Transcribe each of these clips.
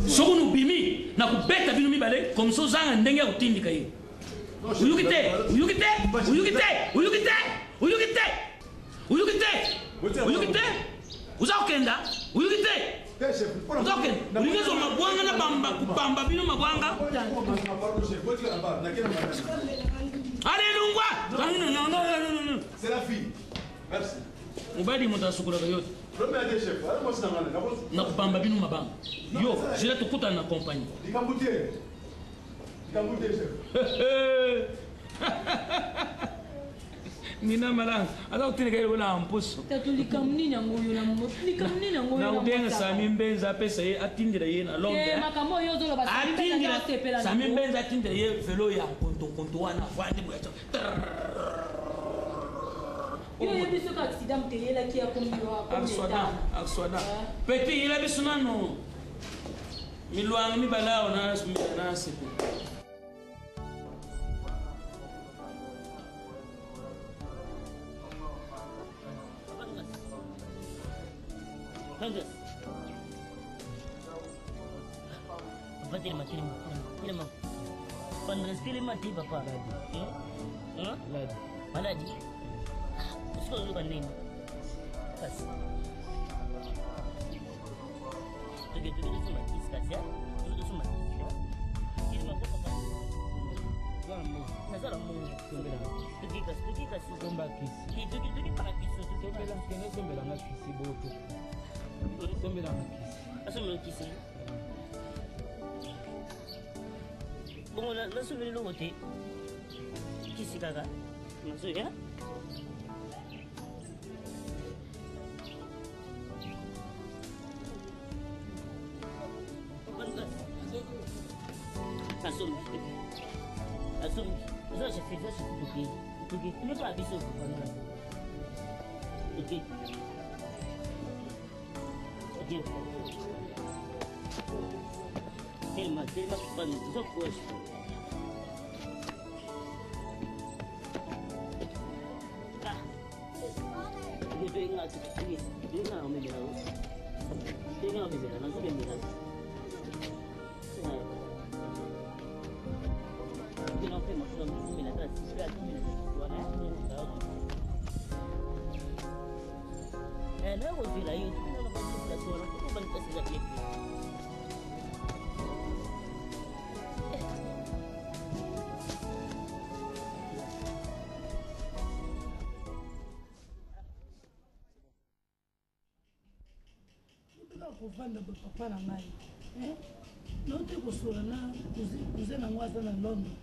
Soki nobimi nakobeta bino mibale comme ça ozanga ndenge ya kotindika ye. Oyoki te, oyoki te, oyoki te, oyoki te, oyoki te, oyoki te, oyoki te, oza kokenda, oyoki te. Oza kokenda, olingi ozwa mabwanga na bamba kobamba bino mabwanga. Ale longwa! C'est la fille. Merci. Mobali moto asukolaka yo te. Nakobamba bino mabanga. Yo, zela tokutana na compagnie. Likambo te. Likambo te chef. Nina malanga aza koteleka ye lokola mposo. Tatu likambo nini yango oyo na likambo nini yango oyo na kobenga Sami Mbenza apesa ye atindela ye na Londres. Eh makambo oyo ozoloba Sami Mbenza asepela. Sami Mbenza atindela ye velo ya nkonto nkonto wana avandi boye. Yo oyebi soki accident moto eyelaki ye akomi yo akomi Arsoda, Arsoda. Petit yela biso nano milwangi mibale awa na na sepe. Papa telema telema telema. Pandres telema te papa. Maladi. Maladi. Sikoyo ozoyoka ndenge kasi. Toke toke tosomba kisi kasi toke tosomba kisi. Telema ko papa. Naza na mbongo. Toke kasi toke kasi. Somba kisi. Toke toke paka biso. Sombela kende sombela nga kisi boto. Sombela nga kisi. Asombela kisi. Bongo nasombeli eloko te. Kisi kaka. Nazoya. Asombi. Asombi. Eza chef, eza chef toke. Toke. Toke pa biso. Toke. Toke. Telema, telema papa, toza courage. Ah. Toke toke nga toke. Toke nga na memela. Toke nga na memela, nazo memela. Nakozela yo Kaka kovanda boye papa na ngai eh? Nauti kosolola na cousin na ngo aza na Londres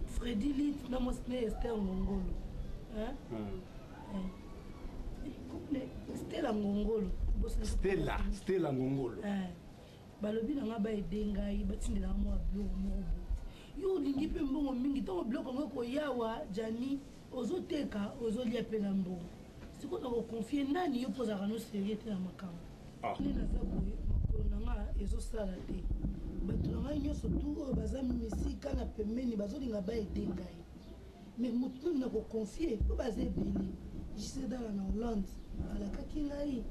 Freddy Lit na mwasi na Esther Ngongolo eh? Hmm. Eh. Couple Stella Ngongolo Stella Stella Ngongolo eh. Balobi na ngai ba aide ngai batindela ngai mwa biloko moko boye yo olingi mpe mbongo mingi ntango biloko yango ekoyawa Jani ozoteka ozolia mpe na mbongo Sikoyo nako confier nani yo po ozalaka no serieux te na makambo. Ah. Nde naza boye makolo na nga ezo sala te. Bato na ngai nyonso tout oyo baza misika na pembeni bazolinga ba aider ngai. Mais moto nini nako confier po baza ebele. JC Dala na Hollande alakaki ngai.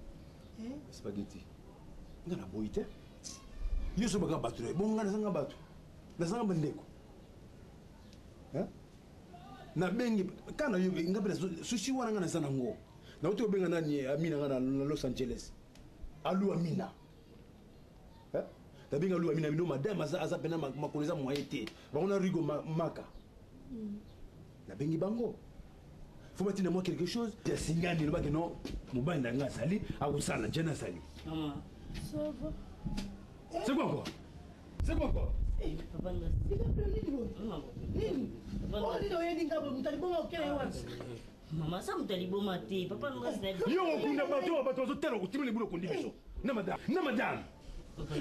Hein? Spaghetti. Nga na boyi te. Yo so baka bato na yo. Bongo nga nazanga bato. Nazanga bandeko. Hein? Nabengi ka na yo nga mpe susi wana nga naza nango. Nauti kobenga nani Amina nga na Los Angeles. Alu Amina. Eh? Nabenga Alu Amina bino madame aza aza pena makolo eza moyen te. Bango na Rigo Maka. Nabengi bango. Faut batinda moi quelque chose. Ya singani lobaki non mobali na nga azali akosala jana azali. Maman. Ça va. C'est quoi encore? C'est quoi encore? Eh, papa Nini? Oh, nini oyebi nga boye moto aliboma okele yo wapi? Mama sa moto aliboma te papa Yo okunda bato bato bazotala okotimela libula okundi biso na madame na madame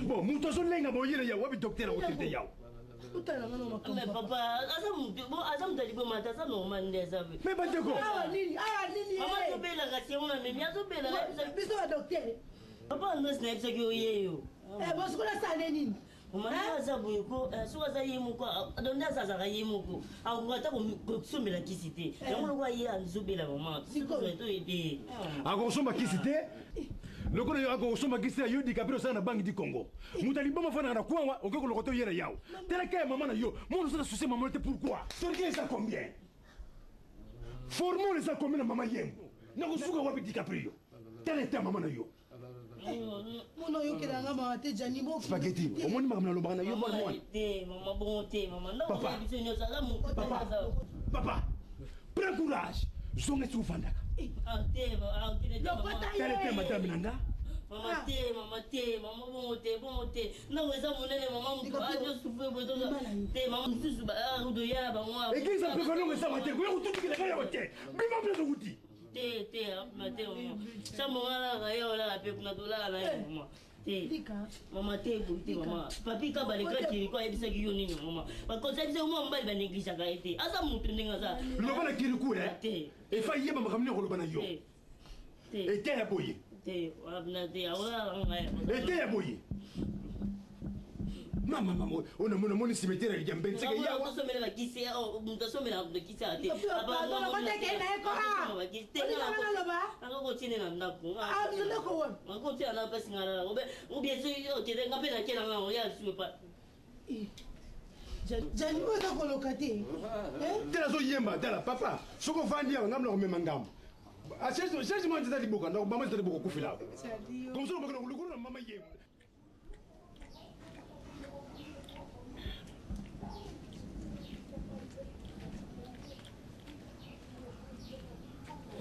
bon moto azolenga boyele ya wapi docteur akotraite yawo otala nga na makambo papa aza moto bon aza moto aliboma te aza normal nde aza mais bandeko awa nini awa nini mama azobelaka ti yango na memi azobelaka biso ba docteur papa Andres nayebisaki yo ye yo Eh, bon sikoyo nasala nde nini mama nde aza boye ko eh, soki aza ye moko donc nde aza azalaka ye moko akoka ata kosombela kisi te yango lokola ye azobela mama toyebe akosomba kisi te. Lokola yo akosomba kisi ya yo DiCaprio osala na banque du Congo. Moto ya liboma afandaka na kwangwa okoki koloka to ye na yawo. Tala ka ya mama na yo. Mwana osala souci ya mama te pourquoi? Torquer eza combien? Formol eza combien na mama yembo? Nakosuka wapi DiCaprio? Tala eta mama na yo. Mona oyokela nga mawa te Gianni bo. Spaghetti, omoni makambo nalobaka na yo mwana mwana. Te mama bongo te mama. Ndako Papa. ya biso nyonso aza motu. Papa. Papa, prends courage. Zonga esi ofandaka. Ah te ah te Lokota mama. ye. Tala eta madame na nga. Mama te mama te mama bongo te bongo te. Ndako eza monene mama motu azo souffrir boye toza. Te mama mosusu ba ah doya bango. Église ya Mpekalongo eza te. Koya kotutukela ngai awa te. Bima mpe tokuti. Te te ma te mama. Chambre nga alaka ye olala mpe kuna tolala na ye mama. Te. Dika. Mama te boye te mama. Papi kabale kra kiriko ayebisaki yo nini mama. Bakonsa biso mwa mobali banegligeaka ye te. Aza motu ndenge aza. Loba na kiriku eh. Te. Efa yeba makambo nini koloba na yo. Te. Te. Ete ya boye. Te wana te aolala ngai. Ete ya boye. Mama mama ona mona moni cimetière ya Mbenseke yawa. Tosomela bakisi moto asomela bakisi te. Pardon, lokota ekei na ye ko, ah. Olinga nga naloba? Akokotiene na ndako. Ah, ndako wapi? Akotia na mpasi nga nalala. Obie soki okende nga mpe nakela nga oya sume pa. Eh. Gianni oyo eza koloka te. Eh? Tala azoyemba tala papa soki ovandi awa ngambo na komema ngambo. Chaise mwa nzeta liboka ndako mama nzeta liboka okufela awa. Comme ça obakana lokolo na mama ye.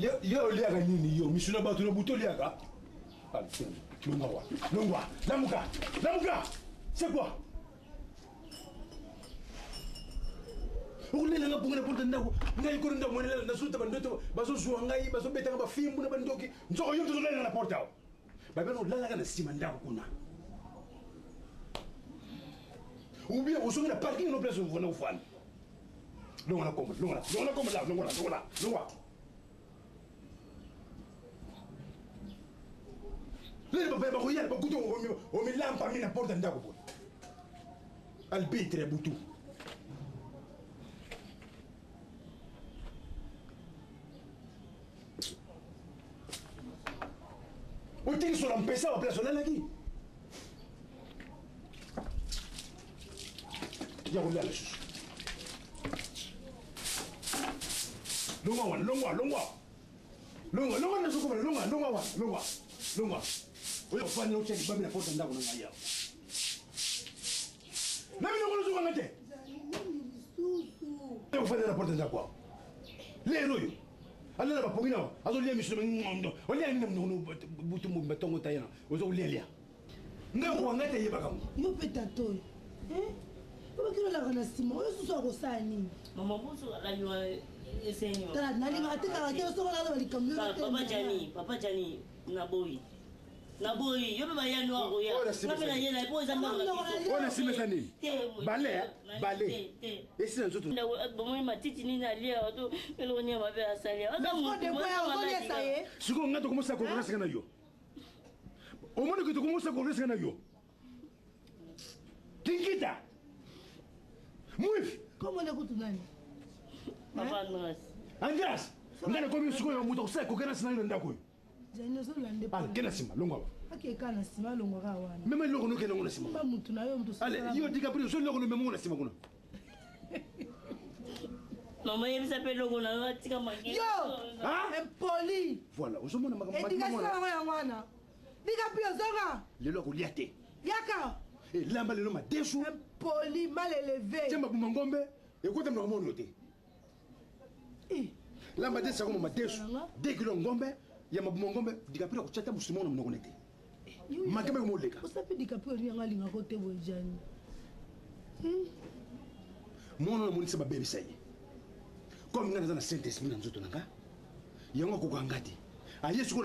Yo yo oliaka nini yo misu na bato na butu oliaka? Longwa wa longwa lamuka lamuka c'est quoi? Okolela nga bongo na porte ndako ngai kolo ndako mwana nasuta bandoto bazozwa ngai bazobetanga bafimbu na bandoki nzoko yo tozolela na porte awa babena olalaka na nsima ndako kuna ou bien ozongi na parking no place ovanda ofanda longola kombo longola longola kombo la longola longola longwa lelo bapaya bakoya bakuta omilampami na porte ya ndako boye albitre ya butu otiki sola mpesa wa place olalaki ya kolala lisusu longwa wana longwa longwa longwa longwa nazokobala longwa longwa wana longwa longwa oyo ofandi otya libabi na porte ya ndako na ngai awa na biloko nozokanga te Gianni nini lisusu? ofandi na porte ya ndako awa lelo oyo alala bapongi nawa azolia miso ngondo olia nini na monoko butu mobimba ntongo tayena oza kolialia ngai okoka ngai te eyebaka ngo Yo mpe tata oyo. Eh? Obaki olaka na nsima oyo susu akosala nini? Mama boso alali wana eseni. Tala nalingaka te kaka te soki olala likambo yo te. Papa Gianni, Papa Gianni naboyi. Naboyi, yo mpe bayani wa koya. Oyo na nsima Nga mpe naye na po eza ndako na biso. oyo na nsima eza nini Te, bale bale te, te. esi na nzoto Ndako bomoi matiti nini alia to eloko nini mabe asali. Aza Mais motu, sikoyo aza depo maladi ozoliesa kaka. ye. sikoyo ngai tokomosala kongrese na yo omoni ke tokomosala kongrese na yo kinkita mwifi Komona kutu nani? Papa Andras. Andreas ngai nakomi sikoyo moto akosala kokenasi na yo na ndako oyo Gianni ozolanda ale ke na nsima longwa wa akeka na nsima alongwaka wana. mema eloko nokende yango na nsima Mba mutu na yo mutu ale yo DiCaprio so eloko nomema ngo na nsima kuna Mama yebisa mpe eloko na yo atika makele. Yo! Ah? Impoli. Voilà ozomona makambo Edika mwana sala yango wana. DiCaprio zonga. lelo akolia te Yaka. elamba lelo madesu Impoli mal élevé. tia mabuma ngombe ekota monoko mono te Eh. lamba te sako ma madesu 2 kilo ngombe ya mabuma ngombe DiCaprio akotya ta mosusu moko na monoko na te makembe komoleka Osapi DiCaprio ni yanga alingaka te boye Gianni. mwana namonisa babebisa ye comme ngai naza na saint esprit na nzoto na nga yango akoka nga te aye sikoyo.